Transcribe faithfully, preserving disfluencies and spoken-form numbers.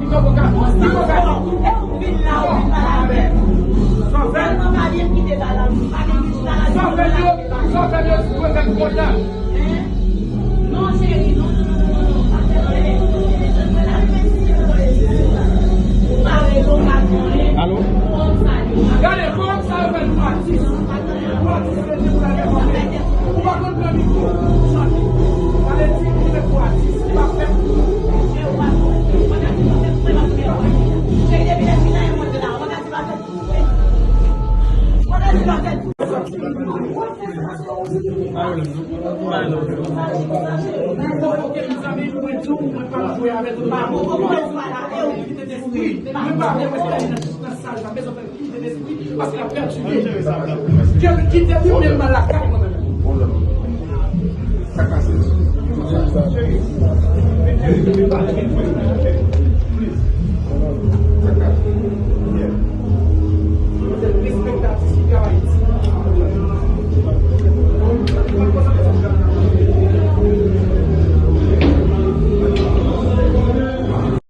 Sa w fè yo, sa w fè yo, sa w fè yo, Alo? Gade, kòman sa yo fè nou atis? Ou atis, se di pou lage kòmè. Ou pa konn pran mikwo, ou chante. Sa vle di, ou se pou atis, li pa fèt pou ou. Paske l ap pèdi. Ke l kite li menm nan lakay mwen menm.